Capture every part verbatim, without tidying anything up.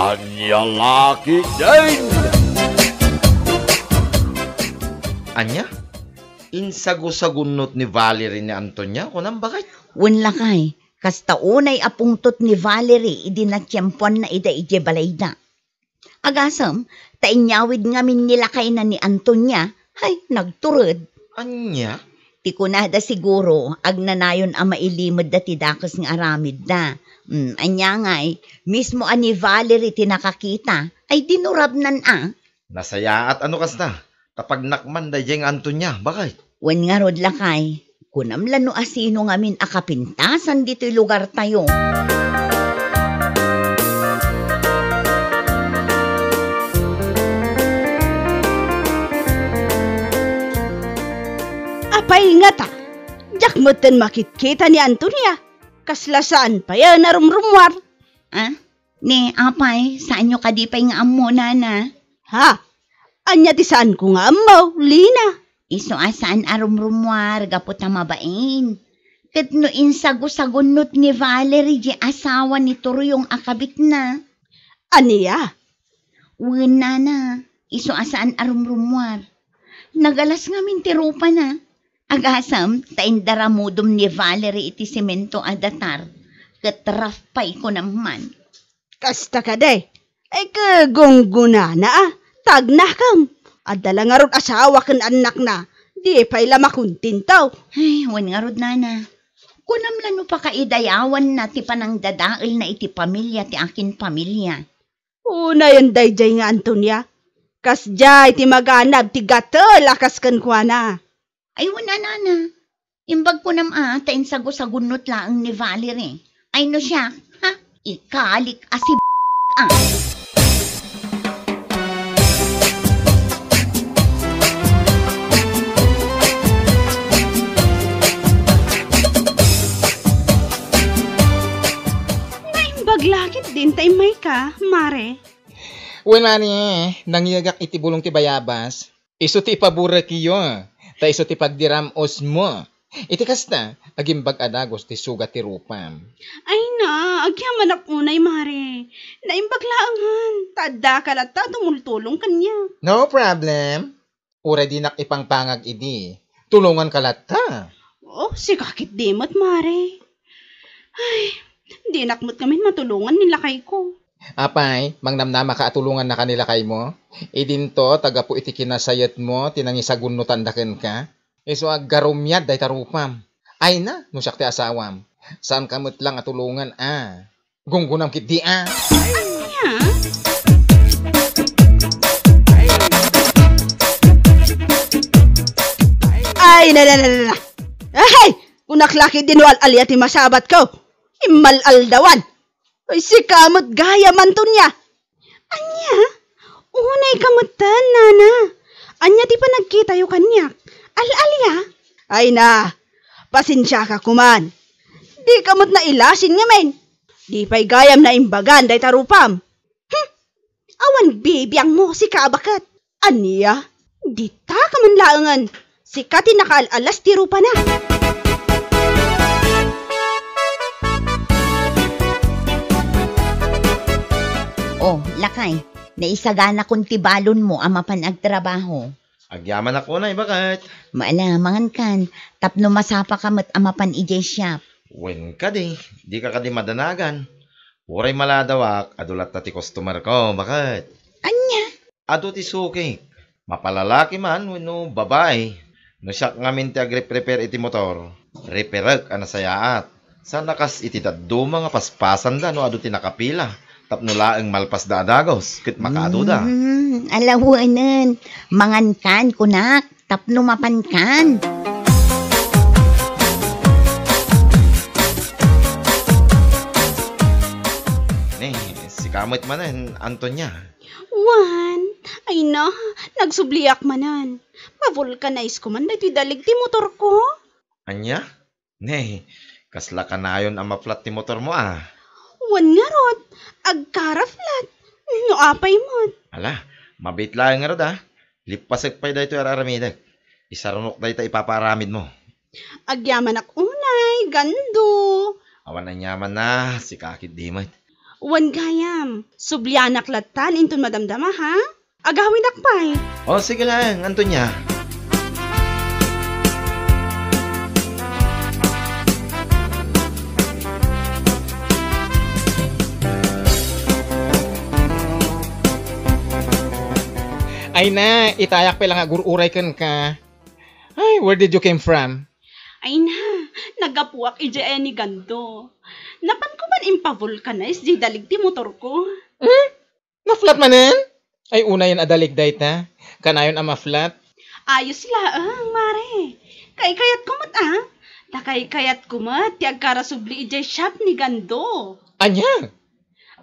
Ania la ketdin? Ania? Insagusagunnot ni Valerie ni Antonia, kunam baket? Wen lakay, kasta unay a pungtot ni Valerie idi natiempoanna ida idiay balayda. Agasem, ta inyawid ngamin ni lakayna ni Antonia, hay, nagtured. Ania? Ti kunada siguro, agnanayon a mailimedda ti dakes nga aramidda. Mm, ania ngay, mismo a ni Valerie ti nakakita, ay dinurabnan a. Nasayaat a no kasta, ta pagnakman daydiay nga Antonia, baket? Wen ngarud lakay, kunam la no asino ngamin a kapintasan ditoy lugartayo. Apay ngata, diak metten makitkita ni Antonia. Kasla saan pay a narumrumuar. Ah? Ne, apay, saanyo kadi pay nga ammo, nana? Ha? Ania ti saanko nga ammo, Lina? Isu a saan a rumrumuar gapu ta mabain. Ket no insagusagunnot ni Valerie diay asawa ni Turyong a kabitna. Ania? Wen, nana, isu a saan a rumrumuar. Nagalas ngamin ti rupana. Agasem, ta indaramudom ni Valerie iti semento a datar, ket raf pay kunam man. Kasta kadi, ay, kagunggunana a, tagnakem. Adda la ngarud asawa ken annakna, di pay la makontento. Ay, wen ngarud, nana. Kunam la no pakaidayawanna ti panangdadaelna iti pamilia ti akin pamilia. Unayen daydiay nga Antonia. Kasdiay ti maganab ti gatel a kas kenkuana. Ay, wen a, nana. Imbag kunam a, ta insagusagunnot laeng ni Valerie. Ay, no siak, ha? Ikalik a si a. Naimbag la ketdin ta immayka, Mare. Wen, Mare, nangyegak iti bulong ti bayabas. Isu ti ipaburekyo, ta isu ti pagdiram-osmo. Iti kasta, agimbag a dagus ti sugat ti rupam. Ay na, agyamanak unay, Mare. Naimbag laengen, ta addaka latta a tumultulong kaniak. No problem. Uray dinak ipangpangag idi, tulonganka latta. Oh, sika ketdi met, Mare. Ay, dinak met ngamin matulongan ni lakayko. Apay, mangnamnamaka a tulongannaka ni lakaymo? Idinto, ta gapu iti kinasayetmo ti nangisagunnotanda kenka. Isu a aggarumiad dayta rupam. Ay na, no siak ti asawam. Saanka met lang a tulongan a. Gunggunam ketdi a. Ania? Ay, na, na, na, na, na. Ay, kunak la ketdi no al-alia ti masabatko. Immal-aldawan. Ay, sika met gayam, Antonia. Ania? Unayka metten, nana. Ania ti panagkitayo kaniak? Al-alia? Ay na, pasensiaka koman. Dika met nailasin ngamin. Di pay gayam naimbagan dayta rupam. Hmm. Awan bibiangmo, sika a baket. Ania? Ditaka man laengen. Sika ti nakaal-alas ti rupana. Oh, lakay, naisaganakon ti balonmo a mapan agtrabaho. Agyamanak unay, baket. Maala, mangankan, tapno masapaka met a mapan idiay siap. Wen kadi, dika kadi madanagan. Uray maladawak, adu latta ti customer ko, baket. Ania? Adu ti sukik. Mapalalaki man wenno babai. No siak ngamin ti agreprepare iti motor, reperek a nasayaat. Saan a kas iti dadduma nga paspasanda no adu ti nakapila tapno laeng malpasda a dagus ket makaaduda. Mm, alawenen. Mangankan, kunak, tapno mapankan. Ne, sika met manen, Antonia. Wen, ay na, nagsubliak manen. Ma-vulcanize ko man daytoy dalig ti motorko. Ania? Ne, kasla kanayon a ma-flat ti motormo a. Wen ngarud, agkara-flat. No apay met. Ala, mabiit laeng ngarud a. Lippasek pay daytoy ar-aramidek. Isarunok dayta ipapaaramidmo. Agyamanak unay, Gando. Awan aniamanna, sika ketdi met. Wen gayam, sublianak lattan inton madamdama, ha? Agawinak pay. O, sige laeng, Antonia. Ay na, itayak pay la nga agur-uray kenka. Ay, where did you came from? Ay na, naggapuak idiay ni Gando. Napanko man ipa-vulcanize diay dalig ti motorko. Hmm? Na-flat manen? Ay, unayen a dalig dayta. Kanayon a ma-flat. Ayos laeng, mare. Kaikayatko met, a. Ta kaikayatko met ti agkarasubli idiay shop ni Gando. Ania?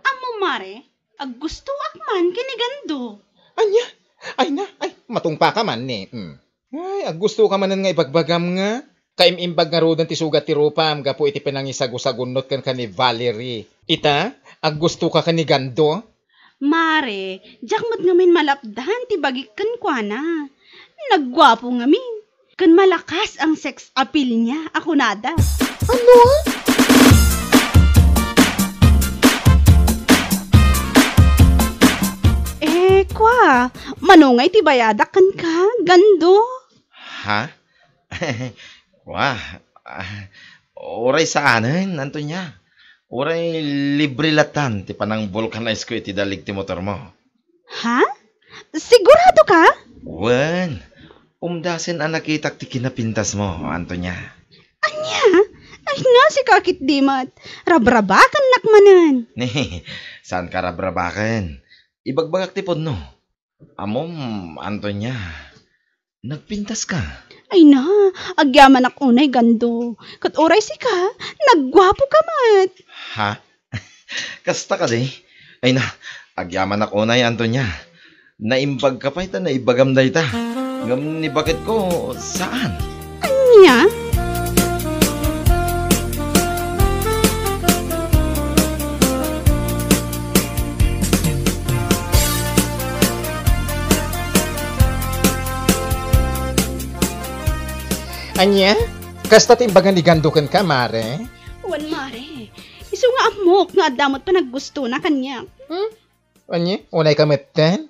Ammom, mare, aggustoak man ken ni Gando. Ania? Ay na, ay, matungpaka man ni. Hmm. Ay, aggustoka manen nga ibagbagam nga. Kaim-imbag ngaruden ti sugat ti rupam gapu iti panangisagusagunnot kenka ni Valerie. Ita, aggustoka ken ni Gando? Mare, diak met ngamin malapdan ti bagik kenkuana. Nagguapo ngamin. Ken malakas ang sex appeal niya, a kunada. Ano? Eh, kwa, mano ngay ti bayadak kenka, Gando? Ha? Wah, ah, uray saanen, Antonia. Uray libre lattan ti panang-vulcanize ko iti dalig ti motormo. Ha? Sigurado ka? Wen, umdasen a nakitak ti kinapintasmo, Antonia. Ania? Ay, na, sika ketdi met. Rabrabakennak manen. Ni, saan ka rabrabaken? Ibagbagak ti pudno. Ammom, Antonia, nagpintaska. Ay na, agyamanak unay, Gando. Ket uray sika, nagguapoka met. Ha? Kasta kadi? Ay na, agyamanak unay, Antonia. Naimbagka pay ta naibagam dayta. Ngem ni baketko, saan? Ania? Ania? Kasta ti imbaga ni Gando kenka, mare? Wen, mare. Isu nga ammok nga adda met panaggustona kaniak. Hmm? Ania? Unayka metten?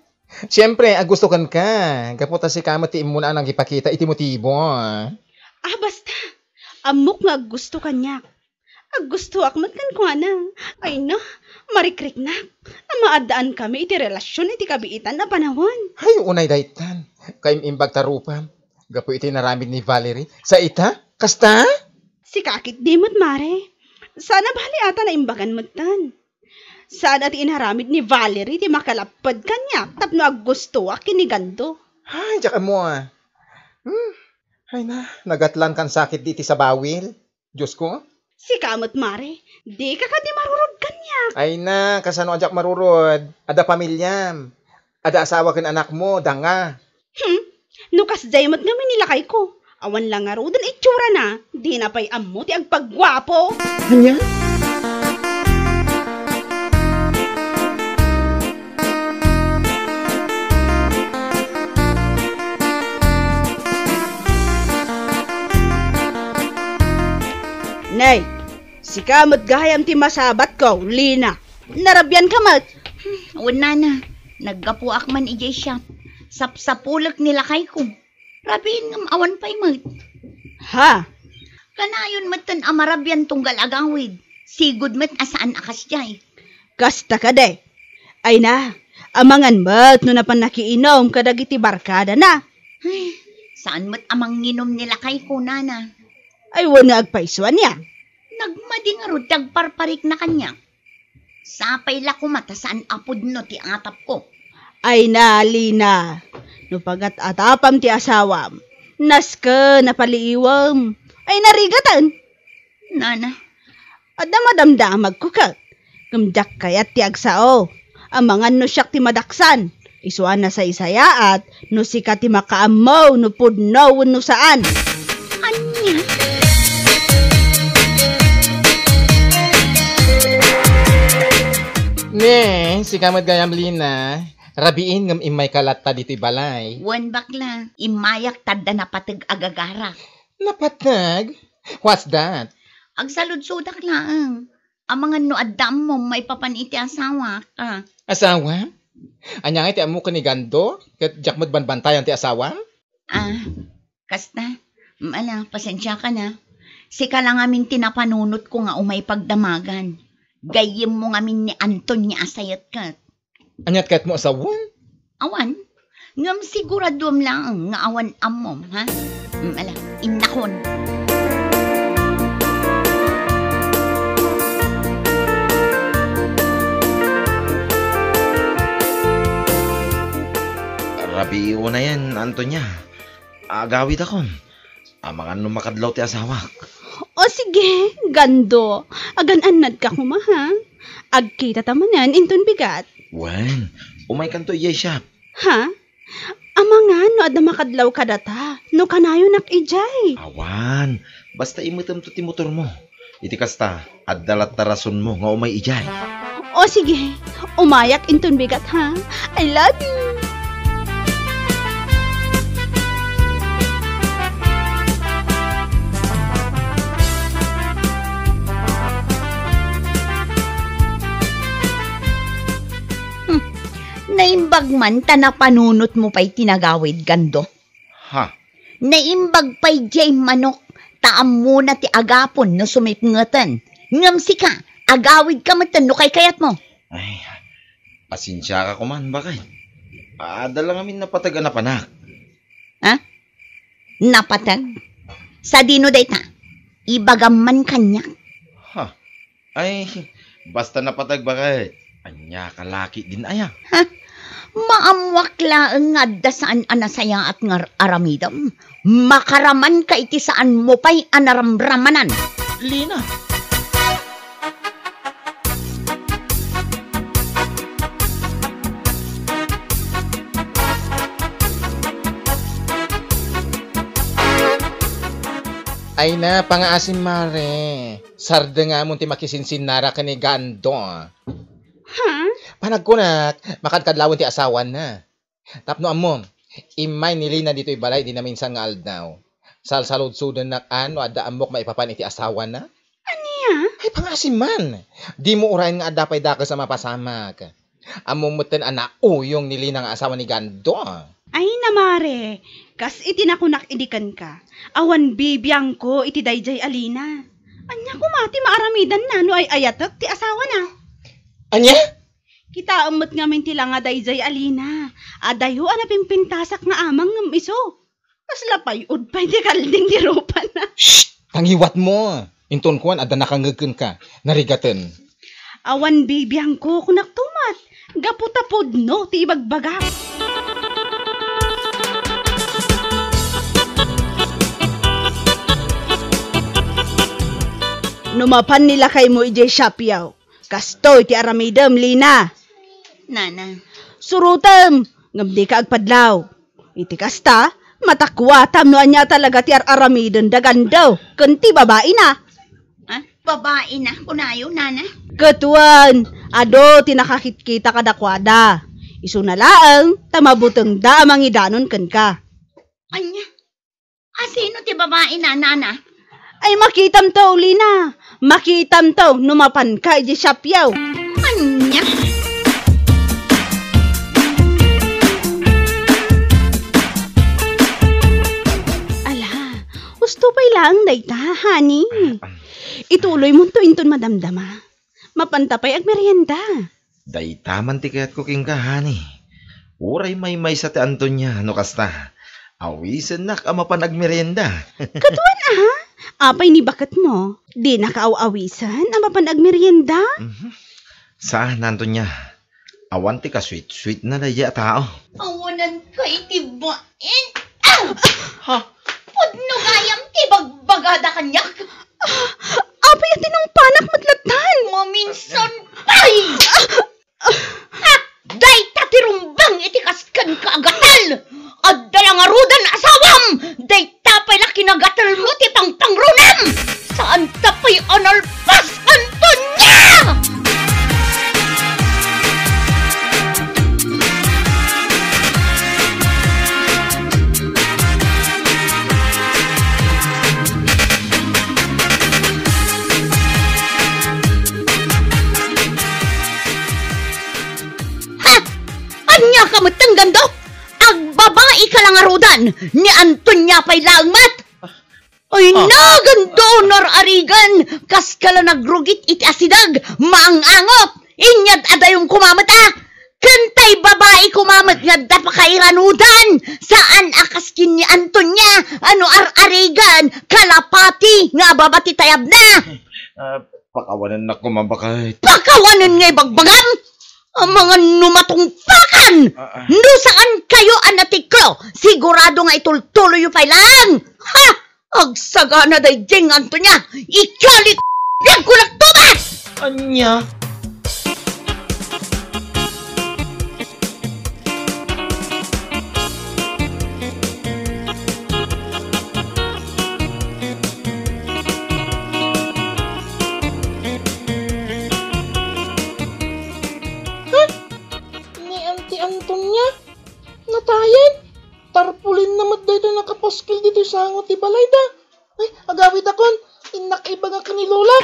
Siempre, aggusto kenka. Gapu ta sika met ti immuna a nangipakita iti motibo. Ah, basta. Ammok nga aggusto kaniak. Aggustoak met kenkuana. Ay na, marikriknak a maaddaankami iti relasion iti kabiitan a panawen. Ay, unay daytan. Kaim-imbag ta rupam. Gapu iti inaramid ni Valerie. Sa ita? Kasta? Sika ketdi met, mare. Saan a bali a ta naimbagan metten. Saan a ti inaramid ni Valerie ti makalapped kaniak tapno aggustoak ken ni Gando. Ay, diak ammo, a. Hmm. Ay na, nagatlankan sa ketdi iti sabawil. Diosko? Sika met, mare, dika kadi marurod kaniak. Ay na, kasano a diak marurod? Adda pamiliam. Adda asawa ken anakmo, danga. Hmm? No kasdiay met ngamin ni lakayko, awan la ngaruden itsura na, dina pay ammo ti agpagguapo. Ania? Nay, sika met gayam ti masabatko, Lina. Narabianka met. Hmm, wen, nana, naggapuak man idiay shop. Sapsapulek ni lakayko. Rabiin ngem awan pay met. Ha? Kanayon metten a marabian tunggal agawid. Sigud met a saan a kasdiay. Kasta kadi. Ay na, amangan met no napan nakiinum kadagiti barkadana. Ay, saan met a manginum ni lakayko, nana. Ay, wen nga agpaysuan nia. Nagmadi ngarud ti agparparikna kaniak. Sapay la koma ta saan a pudno ti atapko. Ay na, Lina, no pagat-atapam ti asawam, nasken a paliiwem. Ay, narigaten. Nana. Adda madamdamagko ket, ngem diak kayat ti agsao. Amangan no siak ti madaksan. Isu a nasaysayaat no sika ti makaammo no pudno wenno saan. Ania? Ne, sika met gayam, Lina. Rabiin ngem immayka latta ditoy balay. Wen, bakla. Immayak ta adda napateg a gagarak. Napateg? What's that? Agsaludsodak laeng. Amangan no adda ammom maipapan iti asawak, a. Asawa? Ania nga iti ammok ken ni Gando? Ket diak met banbantayan ti asawam? A, kasta. Mm, ala, pasensiakan a. Sika la ngamin ti napanunotko nga umay pagdamagan. Gayyemmo ngamin ni Antonia a sayet ket. Ania't kayatmo a sawen? Awan. Ngem siguraduem laeng nga awan ammom, ha? Mm, ala, innakon. Rabii unayen, Antonia. Agawidakon. Amangan no makadlaw ti asawak. O sige, Gando. Agan-annadka koma, ha? Agkitata manen inton bigat. Wen, umaykanto idiay shop. Ha? Amangan no adda makadlaw kadata, no kanayonak idiay. Awan, basta imetemto ti motormo. Iti kasta, adda latta rasonmo nga umay idiay. O sige, umayak inton bigat, ha? I love you! Hmm, naimbag man ta napanunotmo pay ti nagawid, Gando. Ha? Naimbag pay diay manok, ta ammona ti agapon no sumipngeten. Ngem sika, agawidka metten no kaykayatmo. Ay, pasensiaka koman, baket. Adda la ngamin napateg a napanak. Ha? Napateg? Sadino dayta? Ibagam man kaniak. Ha? Ay, basta napateg, baket. Ania, kalaki din aya? Ha? Maammoak laeng nga adda saan a nasayaat nga ar-, aramidem. Makaramanka iti saanmo pay a naramramanan. Lina! Ay na, pangaasim, mare. Sardengamon ti makisinsinnara ken ni Gando. Ha? Panagkunak, makadkadlawen ti asawana. Tapno ammom, immay ni Lina ditoy balay idi naminsan nga aldaw. Salsaludsodennak a no adda ammok maipapan iti asawana. Ania? Ay, pangaasim man. Dimo urayen nga adda pay dakes a mapasamak. Ammom metten a nauyong ni Lina nga asawa ni Gando. Ay, na, mare, kas iti nakunak idi kenka, awan bibiangko iti daydiay a Lina. Ania koma ti maaramidanna no ay-ayatek ti asawana? Ania? Kitaem met ngamin ti langa daydiay a Lina. Adayo a napimpintasak nga amang ngem isu. Kasla pay-od pay ti kalding ti rupana. Shh! Tangiwatmo! Inton kuan, adda nakangngeg kenka. Narigaten. Awan bibiangko, kunakto met. Gapu ta pudno ti ibagbagak. No mapan ni lakaymo idiay shop, yaw. Kastoy ti aramidem, Lina. Nana. Surotem, ngem dika agpadlaw. Iti kasta, matakuatam no ania talaga ti ar-aramiden da Gando ken ti babaina. Ah, babaina, kunayo, Nana? Ket wen, adu ti nakakitkita kadakuada. Isuna laeng ta mabutengda a mangidanon kenka. Ania? Asino ti babaina, Nana? Ay, makitamto, Lina. Makitamto no mapanka idiay shop, yaw. Ania? Ala, husto pay laeng dayta, honey. Ituloymonto inton madamdama. Mapanta pay agmerienda. Dayta man ti kayatko kenka, honey. Uray maymaysa ti Antonia no kasta. Awisennak a mapan agmerienda. Ket wen a? Apay ni baketmo? Dinaka aw-awisen a mapan agmerienda? Mhm. Saan, Antonia. Awan ti kasweet-sweetna daydiay a tao. Awananka iti bain. Ah! Ha? Pudno gayam ti bagbagada kaniak. Ah, apay a tinungpanak met lattan? Maminsan pay! Ah! Ah! Dayta ti rumbeng iti kaskenka a gatal! Adda la ngaruden asawam! Dayta pay la kinagatelmo ti pangpangrunam! Saanta pay a nalpas, Antonia! Ngarudan ni Antonia pay laeng met. Ay, Ah. naganduan, ar-arigan, kas ka la nagrugit iti asideg, maang-angot. Inyad adayom koma met a. Ken tay babai koma met nga adda pakairanudan. Saan a kas ken ni Antonia, ano, ar-arigan, kalapati nga ababa ti tayabna. Ah, pakawanennak koma, baket. Pakawanen nga ibagbagam? Amangan no matungpakan! Ah, ah. No saan kayo a natiklo, sigurado nga itultuloyyo pay laeng! Ha? Agsagana daydiay nga Antonia, ikalik biag ko nagtubas! Ania? Ni Auntie Antonia? Natayen? Tarpaulin na met daytoy nakapaskil ditoy sango ti balayda. Ay, agawidakon. Innak ibagak ni Lola.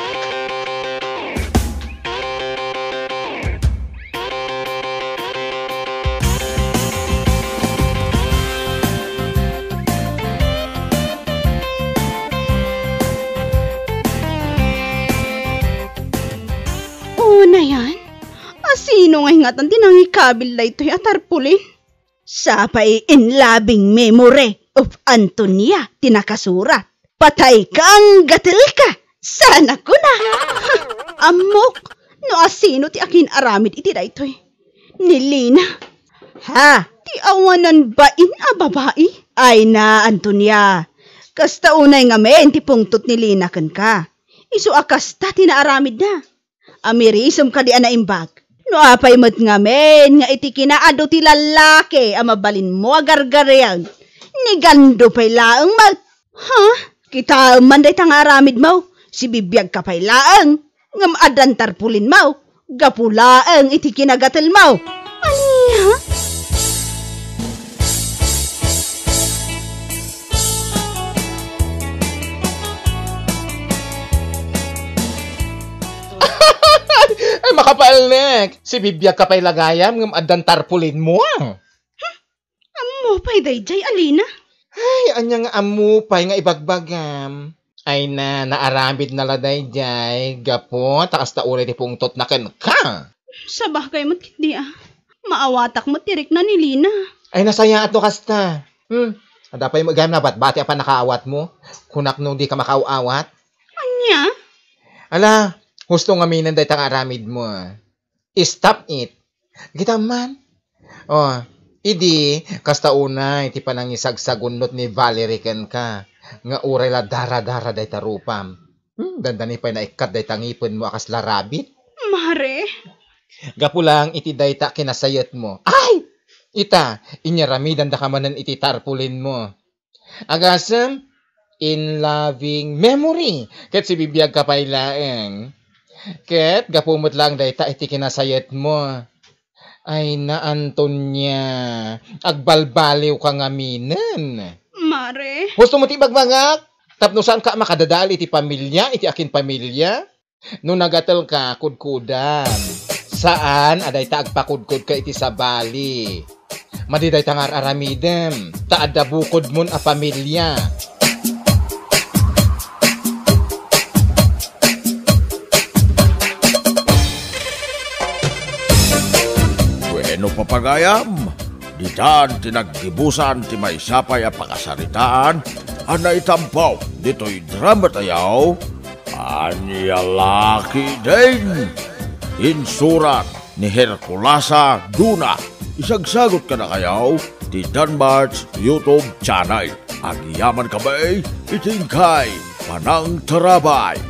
Unayan, asino nga ingatan ti nangikabil daytoy a tarpaulin? Sapay in loving memory of Antonia ti nakasurat. Patay ka, anggatel ka! Sana kuna! Ammok no asino ti akin-aramid iti daytoy. Ni Lina. Ha? Ti awanan bain a babai? Ay na, Antonia. Kasta unay ngamin ti pungtot ni Lina kenka. Isu a kasta ti naaramidna. Amirisem kadi a naimbag. No apay met ngamin nga iti kinaadu ti lallaki a mabalinmo a gargariang, ni Gando pay laeng met. Ha? Kitaem man dayta nga aramidmo, sibibiag ka pay laeng, ngem addan tarpulinmo, gapu laeng iti kinagatelmo. Ania? Ay, makapaelnek! Sibibiag ka pay la gayam ngem addan tarpulinmo, ah. Ammo pay daydiay, Alina? Ay, ania nga ammo pay nga ibagbagam? Ay na, naaramidna la daydiay, gapu ta kasta unay ti pungtotna kenka. Sabagay met ketdi, ah. Maawatak met ti rikna ni Lina. Ay, nasayaat no kasta. Hmm, adda pay met gayam nabatbati a pannakaawatmo? Kunak no dika makaaw-awat? Ania? Ala, husto ngaminen dayta nga aramidmo, ah. Stop it. Kita man. Oh, idi, kasta unay ti panangisagsagunnot ni Valerie kenka, nga uray la dara-dara dayta rupam. Hmm, dandani pay naikkat dayta ngipenmo a kasla rabbit. Mare. Gapu lang iti dayta kinasayetmo. Ay! Ita, inyaramidandaka manen iti tarpulinmo. Agasem, in loving memory, ket sibibiag ka pay laeng. Ket gapu met laeng dayta iti kinasayetmo. Ay na, Antonia, agbalbaliw ka ngaminen. Mare. Husto mo ti ibagbagak? Tapno saan ka makadadael iti pamilia, iti akin pamilia? No nagatel ka, kudkudan. Saan a dayta agpakudkod ka iti sabali. Madi dayta nga ar-aramidem, ta adda bukodmon a pamilia. Wenno, papagayam, ditan ti naggibusan ti maysa pay a pakasaritaan a naitampo ditoy drama tayo, Ania la ketdin? Insurat ni Herculasa Duna. Isagsagut kadakayo ti Danmart's YouTube channel. Agyamankami iti inkay panangtarabay.